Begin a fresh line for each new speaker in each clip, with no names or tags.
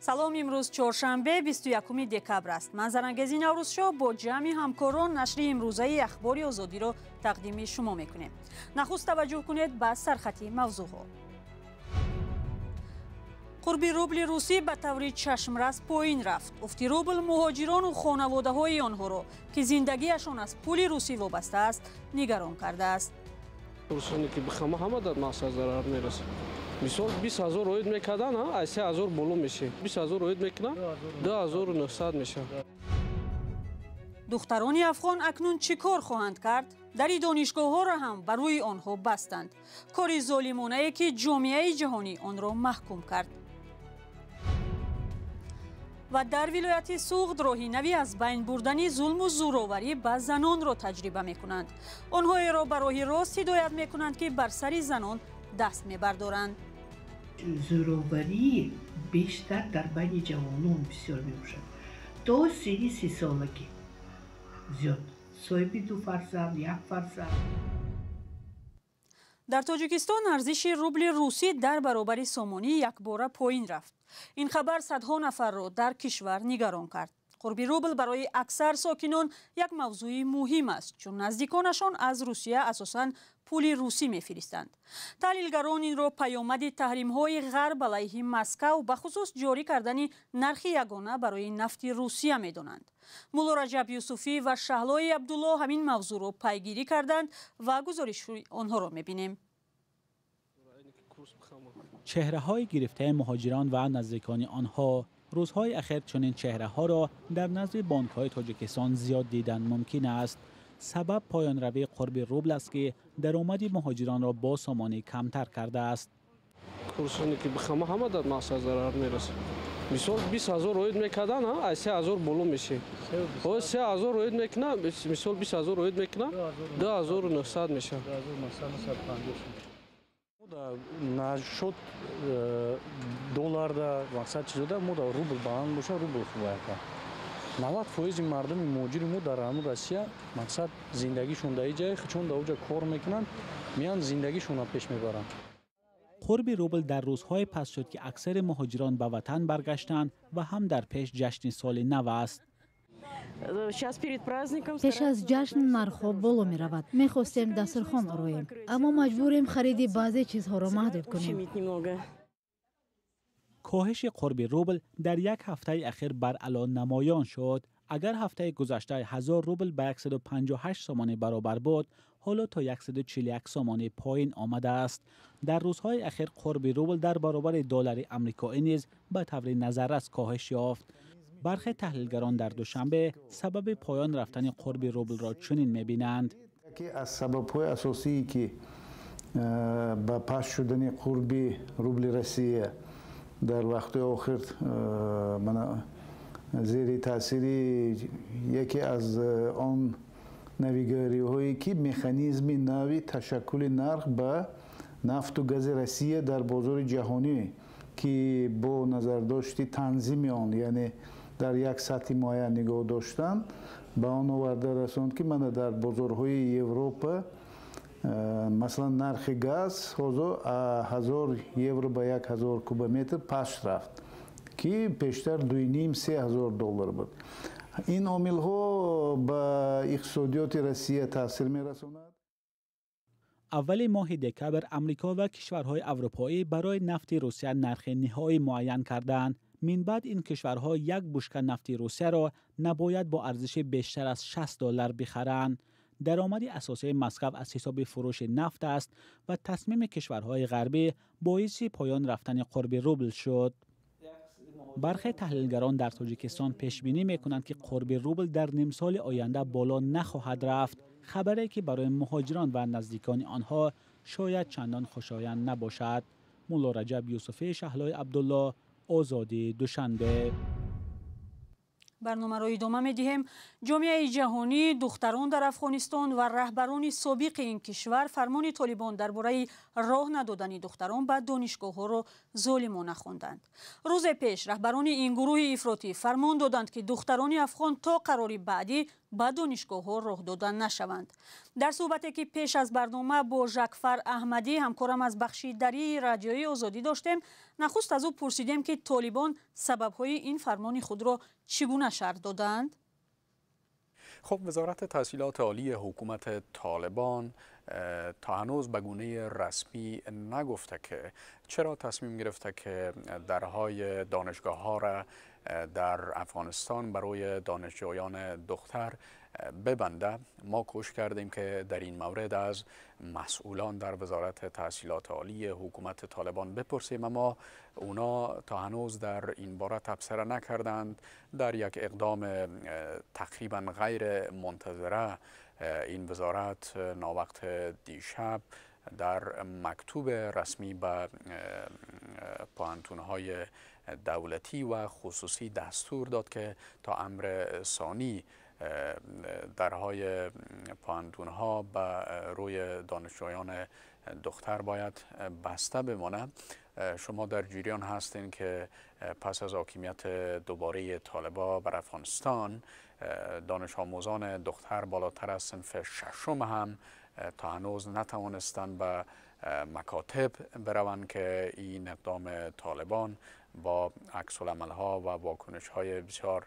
Салом, имрӯз чоршанбе, 21 декабр аст. Ман Зарангези Наврӯзшоҳ бо ҷамъи ҳамкорон нашри имрӯзаи Ахбори Озодиро тақдими шумо мекунем. Нахуст таваҷҷӯҳ кунед ба сархати мавзӯъҳо. Қурби рубли русӣ ба таври чашмрас поин рафт. Уфти рубл муҳоҷирону хонаводаҳои онҳоро, ки зиндагиашон аз пули русӣ вобаста аст, нигарон кардааст.
Русоне ки бихама, ҳама дар мақсад зарар мерасад. Мисол, 20 000 оид мекардан, аз 3000 боло меши. 20 000 оид мекунам, 2900 мешавад.
Духтарони афғон акнун чӣ кор хоҳанд кард? Дари донишгоҳҳоро ҳам ба рӯи онҳо бастанд. Кори золимонае, ки ҷомеаи ҷаҳонӣ онро маҳкум кард. Ва дар вилояти Суғд роҳи нави аз байн бурдани зулму зӯроварӣ ба занонро таҷриба мекунанд. Онҳоеро ба роҳи рост ҳидоят мекунанд, ки бар сари занон даст мебардоранд.
Зӯроварӣ бештар дар байни ҷавонон бисёр мебошад, то синни 30-солагӣ зиёд, соҳиби ду фарзанд, як фарзанд.
Дар Тоҷикистон арзиши рубли русӣ дар баробари сомонӣ якбора поин рафт. Ин хабар садҳо нафарро дар кишвар нигарон кард. Қурби рубл барои аксар сокинон як мавзӯи муҳим аст, чун наздиконашон аз Русия асосан пули русӣ мефиристанд. Таҳлилгарон инро паёмади таҳримҳои Ғарб алайҳи Москав, бахусус ҷорӣ кардани нархи ягона барои нафти Русия медонанд. Мулло Раҷаб Юсуфӣ ва Шаҳлои Абдулло ҳамин мавзӯъро пайгирӣ карданд ва гузориши онҳоро мебинем.
Чеҳраҳои гирифтаи муҳоҷирон ва наздикони онҳо. Рӯзҳои ахир чунин чеҳраҳоро дар назди бонкҳои Тоҷикистон зиёд дидан мумкин аст. Сабаб поёнравии қурби рубл аст, ки даромади муҳоҷиронро бо сомонӣ камтар кардааст.
Курсоне ки бихама, ҳама дар мақсад зарар мерасад. Мисол, 20 000 оид мекардан, аз 3000 боло меши. 3000 оид мекунам, мисол, 20 000 оид мекунам, 2900 мешавад.
Нашуд долларда, мақсад чизода мо да рубл баланд боша, рубл хуб ака. 90% мардуми муҳоҷири мо дар ҳамун Россия, мақсад, зиндагишон дар иҷае, чун дар оҷа кор мекунанд, меянд, зиндагишонро пеш мебаранд.
Қурби рубл дар рӯзҳое паст шуд, ки аксари муҳоҷирон ба ватан баргаштанд ва ҳам дар пеш ҷашни соли нав аст.
Пеш аз ҷашн нархҳо боло меравад. Мехостем дастурхон ороем, аммо маҷбурем хариди баъзе чизҳоро маҳдуд кунем.
Коҳиши қурби рубл дар як ҳафтаи ахир баръало намоён шуд. Агар ҳафтаи гузашта 1000 рубл ба 158 сомонӣ баробар буд, ҳоло то 141 сомонӣ поин омадааст. Дар рӯзҳои ахир қурби рубл дар баробари доллари амрикоӣ низ ба таври назаррас коҳиш ёфт. Бархе таҳлилгарон дар Душанбе сабаби поён рафтани қурби рублро чунин мебинанд.
Яке аз сабабҳои асосие, ки ба паст шудани қурби рубли Россия дар вақтҳои охир, зери таъсири яке аз он навигариҳое, ки механизми нави ташаккули нарх ба нафту гази Россия дар бозори ҷаҳонӣ, ки бо назардошти танзими он, яъне дар як сатҳи муайян нигоҳ доштан, ба он оварда расонд, ки мана дар бозорҳои Европа, масалан, нархи газ ҳозир 1000 евро ба 1000 кубометр паст рафт, ки пештар 2,5, 3000 доллар буд. Ин омилҳо ба иқтисодиёти Россия таъсир мерасонад.
Аввали моҳи декабр Амрико ва кишварҳои аврупоӣ барои нафти Русия нархи ниҳоӣ муайян карданд. Минбаъд ин кишварҳо як бушка нафти Русияро набояд бо арзиши бештар аз 60 доллар бихаранд. Даромади асосии Москав аз ҳисоби фурӯши нафт аст ва тасмими кишварҳои ғарбӣ боиси поён рафтани қурби рубл шуд. Бархе таҳлилгарон дар Тоҷикистон пешбинӣ мекунанд, ки қурби рубл дар нимсоли оянда боло нахоҳад рафт, хабаре ки барои муҳоҷирон ва наздикони онҳо шояд чандон хушоянд набошад. Мулло Раҷаб Юсуфӣ, Шаҳлои Абдулло, Озодӣ, Душанбе.
Барномаро идома медиҳем. Ҷомеаи ҷаҳонӣ, духтарон дар Афғонистон ва раҳбарони собиқи ин кишвар фармони Толибон дар бораи роҳ надодани духтарон ба донишгоҳҳоро золимона хонданд. Рӯзе пеш раҳбарони ин гурӯҳи ифротӣ фармон доданд, ки духтарони афғон то қарори баъдӣ ба донишгоҳҳо роҳ дода нашаванд. Дар суҳбате ки пеш аз барнома бо Жакфар Аҳмадӣ, ҳамкорам аз бахши дарии Радиои Озодӣ доштем, нахуст аз ӯ пурсидем, ки толибон сабабҳои ин фармони худро чӣ гуна шарҳ додаанд.
خب، وزارت تحصیلات عالی حکومت طالبان تا هنوز به گونه رسمی نگفته که چرا تصمیم گرفته که درهای دانشگاه ها را در افغانستان برای دانشجویان دختر ببنده. ما کوشش کردیم که در این مورد از مسئولان در وزارت تحصیلات عالی حکومت طالبان بپرسیم، اما اونا تا هنوز در این باره تبصره نکردند. در یک اقدام تقریبا غیر منتظره، این وزارت ناوقت دیشب در مکتوب رسمی به پوهنتونهای دولتی و خصوصی دستور داد که تا امر ثانی درهای پوهنتونها به روی دانشجویان دختر باید بسته بمانه. شما در جریان هستین که پس از حاکمیت دوباره طالبا بر افغانستان، دانش آموزان دختر بالاتر از صنف ششم هم تا هنوز نتوانستند به مکاتب بروند که این اقدام طالبان با عکس ها و واکنش های بسیار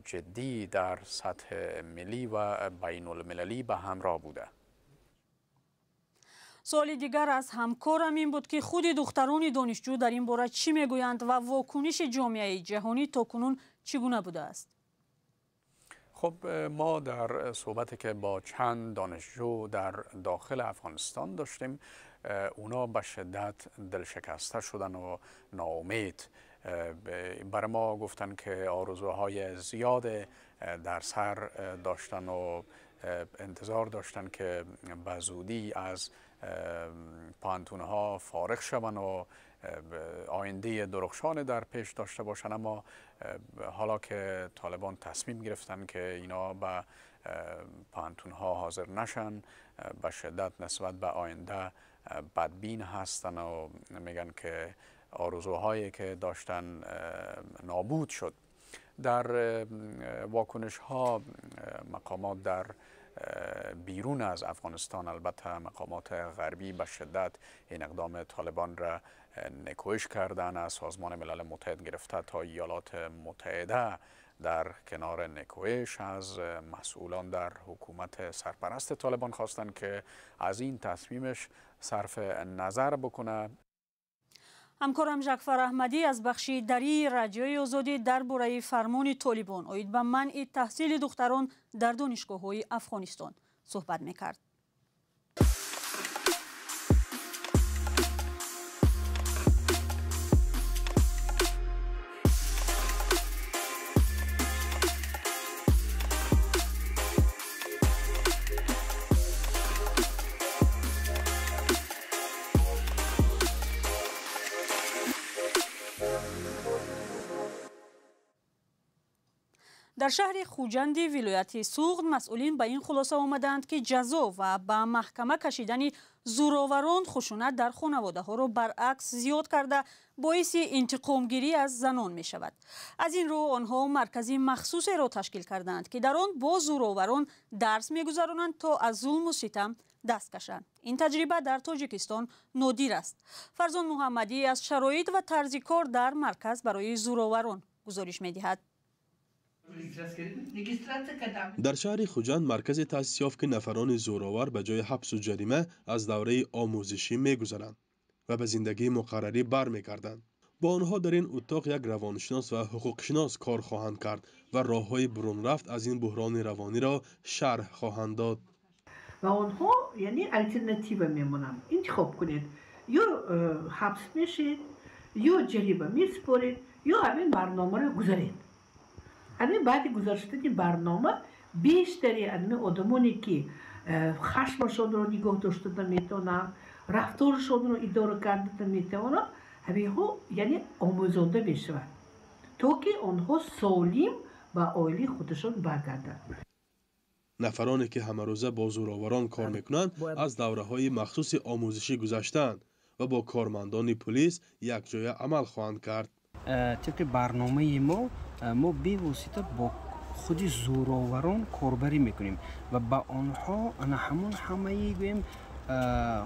جدی در سطح ملی و بین المللی به همراه بوده.
سوالی دیگر از همکارم این بود که خود دختران دانشجو در این باره چی میگویند و واکنش جامعه جهانی تا کنون چگونه بوده است؟
خب، ما در صحبتی که با چند دانشجو در داخل افغانستان داشتیم، اونا به شدت دلشکسته شدن و ناامید. برای ما گفتن که آرزوهای زیاد در سر داشتن و انتظار داشتن که به زودی از پوهنتونها فارغ شوند و آینده درخشان در پیش داشته باشن، اما حالا که طالبان تصمیم گرفتن که اینا به پوهنتونها حاضر نشن، به شدت نسبت به آینده بدبین هستن و میگن که آرزوهایی که داشتن نابود شد. در واکنش ها مقامات در بیرون از افغانستان، البته مقامات غربی، به شدت این اقدام طالبان را نکوهش کردن. از سازمان ملل متحد گرفته تا ایالات متحده در کنار نکوهش از مسئولان در حکومت سرپرست طالبان خواستند که از این تصمیمش صرف نظر بکنه.
Ҳамкорам Жакфар Аҳмадӣ аз бахши дарии Радиои Озодӣ дар бораи фармони толибон оид ба манъи таҳсили духтарон дар донишгоҳҳои Афғонистон суҳбат мекард. Дар шаҳри Хуҷанди вилояти Суғд масъулин ба ин хулоса омадаанд, ки ҷазо ва ба маҳкама кашидани зӯроварон хушунат дар хонаводаҳоро баръакс зиёд карда, боиси интиқомгирӣ аз занон мешавад. Аз ин рӯ онҳо маркази махсусеро ташкил кардаанд, ки дар он бо зӯроварон дарс мегузаронанд, то аз зулму ситам даст кашанд. Ин таҷриба дар Тоҷикистон нодир аст. Фарзон Муҳаммадӣ аз шароит ва тарзи кор дар марказ барои зӯроварон гузориш медиҳад.
Дар шаҳри Хуҷанд марказе таъсис ёфт, ки нафарони зӯровар ба ҷои ҳабсу ҷарима аз давраи омӯзишӣ мегузаранд ва ба зиндагии муқаррарӣ бармегарданд. Бо онҳо дар ин утоқ як равоншинос ва ҳуқуқшинос кор хоҳанд кард ва роҳҳои бурунрафт аз ин буҳрони равониро шарҳ хоҳанд дод.
Ва онҳо, яъне, алтернатива мемонанд: интихоб кунед, ё ҳабс мешед, ё ҷарима месупоред, ё ҳамин барномаро гузаред. Ҳамин баъди гузаштани барнома бештари ҳамин одамоне, ки хашмашонро нигоҳ дошта наметавонанд, рафторашонро идора карда наметавонанд, ҳаминҳо, яъне, омӯзонда мешавад, то ки онҳо солим ба оилаи худашон баргарданд.
Нафароне ки ҳамарӯза бо зӯроварон кор мекунанд, аз давраҳои махсуси омӯзишӣ гузаштаанд ва бо кормандони пулис якҷоя амал хоҳанд кард.
Тибқи барномаи мо, мо бевосита бо Худи зӯроварон корбарӣ мекунем ва ба онҳо ана ҳамон ҳамаи гӯем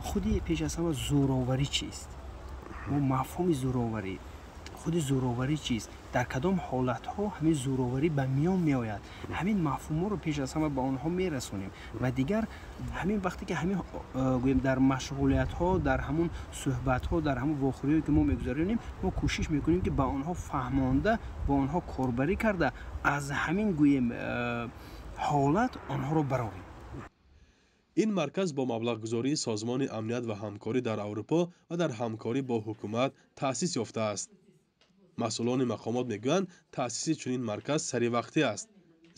худи пеш аз ҳама зӯроварӣ чист, мо мафҳуми зӯроварӣ, худи зӯроварӣ чист, дар кадом ҳолатҳо ҳамин зӯроварӣ ба миён меояд, ҳамин мафҳумҳоро пеш аз ҳама ба онҳо мерасонем. Ва дигар ҳамин вақте ки ҳамин гӯем дар машғулиятҳо, дар ҳамон суҳбатҳо, дар ҳамон вохӯриҳое ки мо мегузаронем, мо кӯшиш мекунем ки ба онҳо фаҳмонда, бо онҳо корбарӣ карда аз ҳамин гӯем ҳолат онҳоро барорем.
Ин марказ бо маблағгузории Созмони амният ва ҳамкорӣ дар Аврупо ва дар ҳамкорӣ бо ҳукумат таъсис ёфтааст. Масъулони мақомот мегӯянд, таъсиси чунин марказ саривақтӣ аст,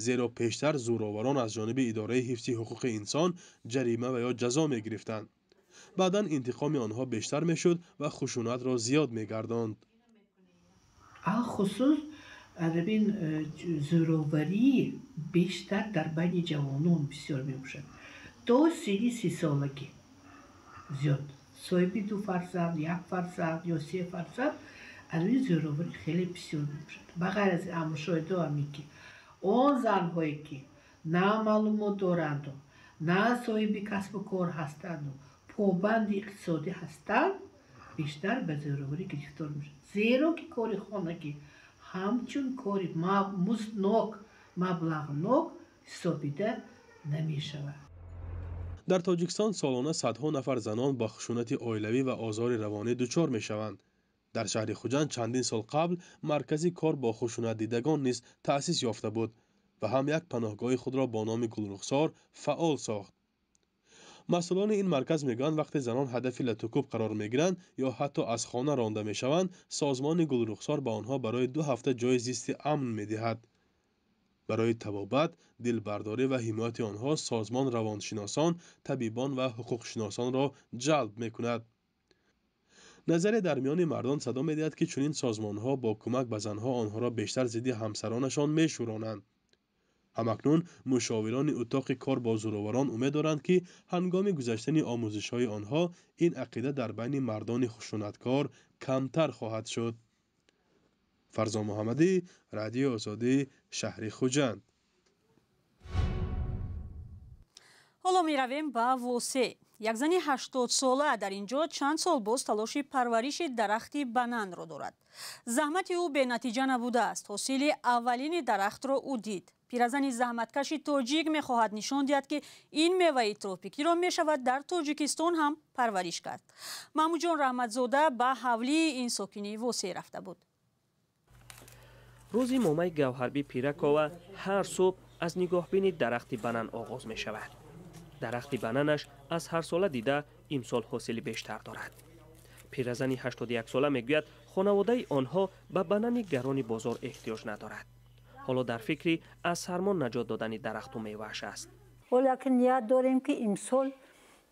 зеро пештар зӯроварон аз ҷониби идораи ҳифзи ҳуқуқи инсон ҷарима ва ё ҷазо мегирифтанд. Баъдан интиқоми онҳо бештар мешуд ва хушунатро зиёд мегардонд.
Алхусус ин зӯроварӣ бештар дар байни ҷавонон бисёр мебошад. То синни 30-солагӣ зиёд. Соҳиби 2 фарзанд, 1 фарзанд ё 3 фарзанд аз ин зӯроварӣ хеле бисёр мебошад. Ба ғайр аз ин мушоҳидаҳо ҳамин ки он занҳое ки на маълумот доранду, на соҳиби касбу кор ҳастанду, побанди иқтисодӣ ҳастанд, бештар ба зӯроварӣ гирифтор мешаванд. Зеро ки кори хонагӣ ҳамчун кори музднок, маблағнок ҳисобида намешавад.
Дар Тоҷикистон солона садҳо нафар занон ба хушунати оилавӣ ва озори равонӣ дучор мешаванд. Дар шаҳри Хуҷанд чандин сол қабл маркази кор бо хушунатдидагон низ таъсис ёфта буд ва ҳам як паноҳгоҳи худро бо номи Гулрухсор фаъол сохт. Масъулони ин марказ мегӯянд, вақте занон ҳадафи латукӯб қарор мегиранд ё ҳатто аз хона ронда мешаванд, созмони Гулрухсор ба онҳо барои 2 ҳафта ҷои зисти амн медиҳад. Барои табобат, дилбардорӣ ва ҳимояти онҳо созмон равоншиносон, табибон ва ҳуқуқшиносонро ҷалб мекунад. Назария дар миёни мардон садо медиҳад, ки чунин созмонҳо бо кӯмак ба занҳо онҳоро бештар зидди ҳамсаронашон мешӯронанд. Ҳамакнун мушовирони утоқи кор бо зӯроварон умед доранд, ки ҳангоми гузаштани омӯзишҳои онҳо ин ақида дар байни мардони хушунаткор камтар хоҳад шуд. Фарзон Муҳаммадӣ, Радиои Озодӣ, шаҳри Хуҷанд.
Ҳоло меравем ба Восе. Як зани 80-сола дар инҷо чанд сол боз талоши парвариши дарахти бананро дорад. Заҳмати ӯ бенатиҷа набудааст. Ҳосили аввалини дарахтро ӯ дид. Пиразани заҳматкаши тоҷик мехоҳад нишон диҳад, ки ин меваи тропикиро мешавад дар Тоҷикистон ҳам парвариш кард. Маҳмудҷон Раҳматзода ба ҳавлии ин сокини Восе рафта буд.
Рӯзи момаи Гавҳарбӣ Пиракова ҳар субҳ аз нигоҳбини дарахти банан оғоз мешавад. Дарахти бананаш аз ҳарсола дида имсол ҳосили бештар дорад. Пиразани 81-сола мегӯяд, хонаводаи онҳо ба банани гарони бозор эҳтиёҷ надорад. Ҳоло дар фикри аз сармо наҷот додани дарахту мевааш аст.
Ҳоло ки ният дорем, ки имсол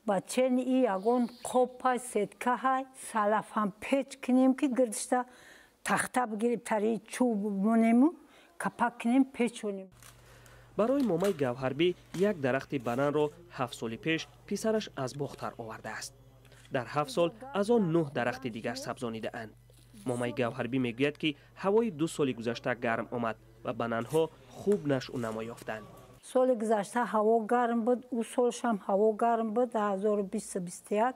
ба чени и ягон қопай, сеткаҳай, салафам печ кунем, ки гирдишта тахта бигирем, тари чӯб монему, капак кунем, печонем.
Барои момаи Гавҳарбӣ як дарахти бананро 7 соли пеш писараш аз Бохтар овардааст. Дар 7 сол аз он 9 дарахти дигар сабзонидаанд. Момаи Гавҳарбӣ мегӯяд, ки ҳавои 2 соли гузашта гарм омад ва бананҳо хуб нашъу намо ёфтанд.
Соли гузашта ҳаво гарм буд, ӯ солшам ҳаво гарм буд, 2020-21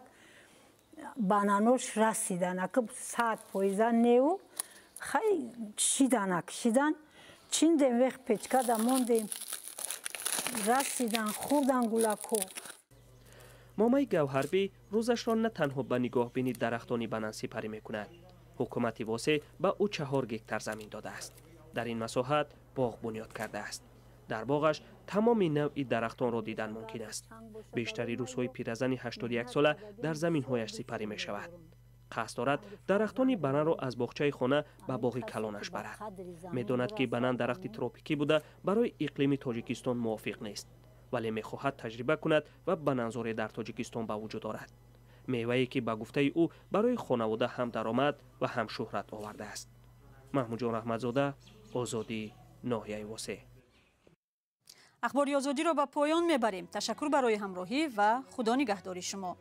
бананош расидан, аки 100% неу, хай шидан, ак шидан, чиндем вех печкада мондем, расидан, хӯрдан гулако.
Момаи Гавҳарбӣ рӯзашро на танҳо ба нигоҳбини дарахтони банан сипарӣ мекунад. Ҳукумати Восе ба ӯ 4 гектар замин додааст. Дар ин масоҳат боғ бунёд кардааст. Дар боғаш тамоми навъи дарахтонро дидан мумкин аст. Бештари рӯзҳои пиразани 81-сола дар заминҳояш сипарӣ мешавад. Қасд дорад дарахтони бананро аз боғчаи хона ба боғи калонаш барад. Медонад, ки банан дарахти тропикӣ буда барои иқлими Тоҷикистон мувофиқ нест, вале мехоҳад таҷриба кунад ва бананзоре дар Тоҷикистон ба вуҷуд орад. Мевае ки ба гуфтаи ӯ барои хонавода ҳам даромад ва ҳам шӯҳрат овардааст. Маҳмудҷон Раҳматзода, Озодӣ, ноҳияи Восе.
Ахбори Озодиро ба поён мебарем. Ташаккур барои ҳамроҳӣ ва Худо нигаҳдори шумо.